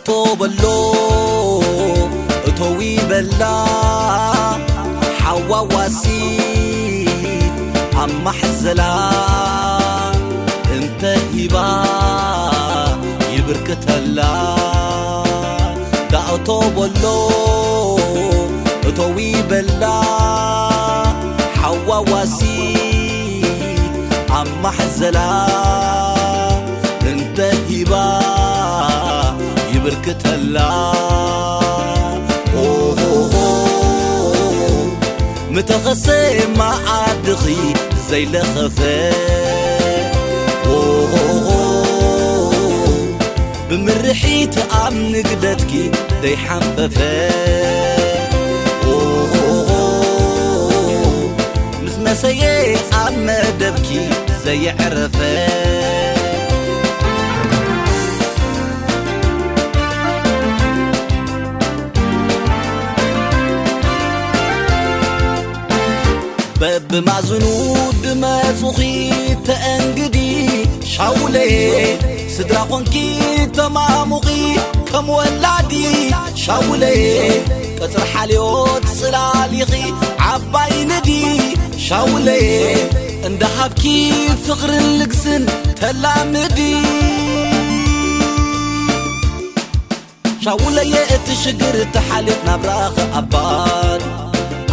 እቶ በሎ እቶ ይበላ ሓዋዋሲት ኣማሕዘላ እንተ ሂባ ይብርክተላ። ዳእቶ በሎ እቶ ይበላ ሓዋዋሲት ኣማሕዘላ እንተ ሂባ ይብርክተላ። ኦሆሆ፣ ምተኸሰ መኣድኺ ዘይለኸፈ። ኦሆሆ፣ ብምርሒት ኣብ ንግደትኪ ዘይሓንፈፈ። ኦሆሆ፣ ምስ መሰየ ኣብ መደብኪ ዘየዕረፈ። በብማዝኑ ድመጹኺ ተአንግዲ ሻውለየ፣ ስድራ ኾንኪ ተማሙኺ ከም ወላዲ ሻውለየ፣ ቀጽሪ ሓልዮት ጽላሊኺ ዓባይ ንዲ ሻውለየ፣ እንዳሃብኪ ፍቕርን ልግስን ተላምዲ። ሻውለየ እቲ ሽግር ተሓልፍ ናብራኸ ኣባል።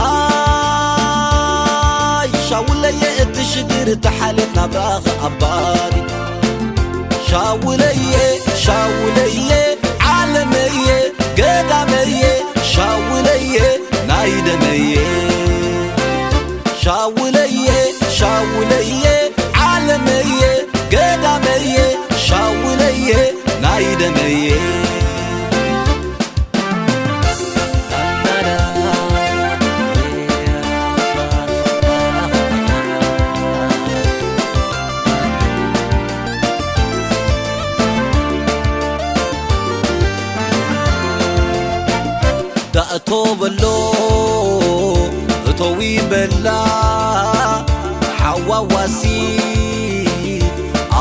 ኣይ ሻውለየ እቲ ሽግር ተሓልፍ ናብራኸ ኣባል። ሻውለየ ሻውለየ ዓለመየ ገዳመየ ሻውለየ ናይ ደመየ። ሻውለየ ሻውለየ ዓለመየ ገዳመየ ሻውለየ ናይ ደመየ። ዳእቶ በሎ እቶ ይበላ ሓዋዋሲ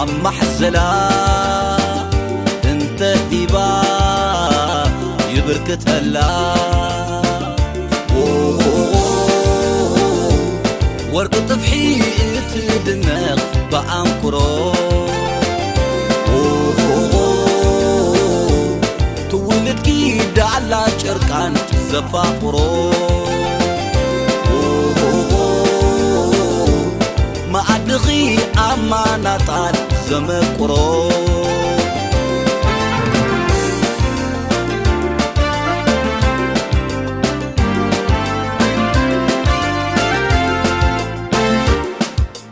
ኣማሕዘላ እንተ ሂባ ይብርክተላ። ወርቂ ጥፍሒ እትድነቕ ብኣንክሮ ትውልድኪ ዳላ ጨርቃን ዘፋቕሮ። መኣድኺ ኣማናጣን ዘመቅሮ።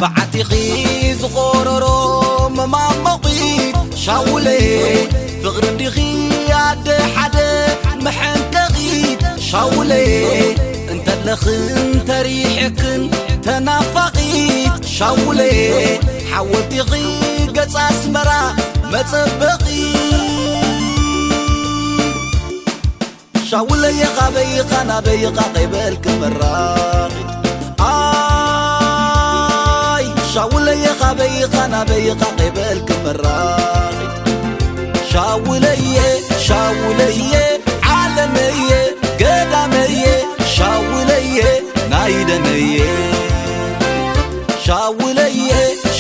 ብዓቲኺ ዝቖረሮ መማሞቒ ሻውለይ፣ ፍቕሪ እንዲኺ ኣደ ሓደ መሐንቀቒ ሻውለይ፣ እንተለኽን ተሪሕክን ተናፋቒት ሻውለይ፣ ሓወልቲኺ ገጽ ኣስመራ መጸበቒ። ሻውለየ ኻበይኻ ናበይኻ ኸይበልክ መራኺት። ኣይ ሻውለየ ኻበይኻ ናበይኻ ኸይበልክ መራኺት። ሻውለየ ሻውለየ ዓለመየ ገዳመየ ሻውለየ ናይ ደመየ። ሻውለየ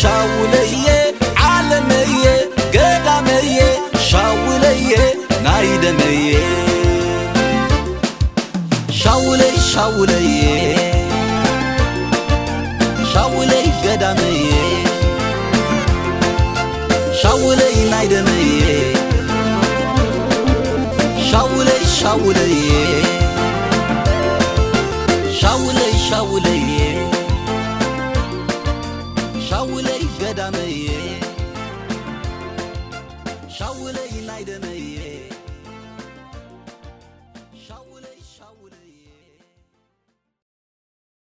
ሻውለየ ዓለመየ ገዳመየ ሻውለየ ናይ ደመየ። ሻውለይ ሻውለየ ሻውለይ ገዳመየ ሻውለይ ናይ ደመየ። ሻውለይ ሻውለየ ሻውለይ ሻውለየ ሻውለይ ገዳመየ ሻውለይ ናይ ደመየ።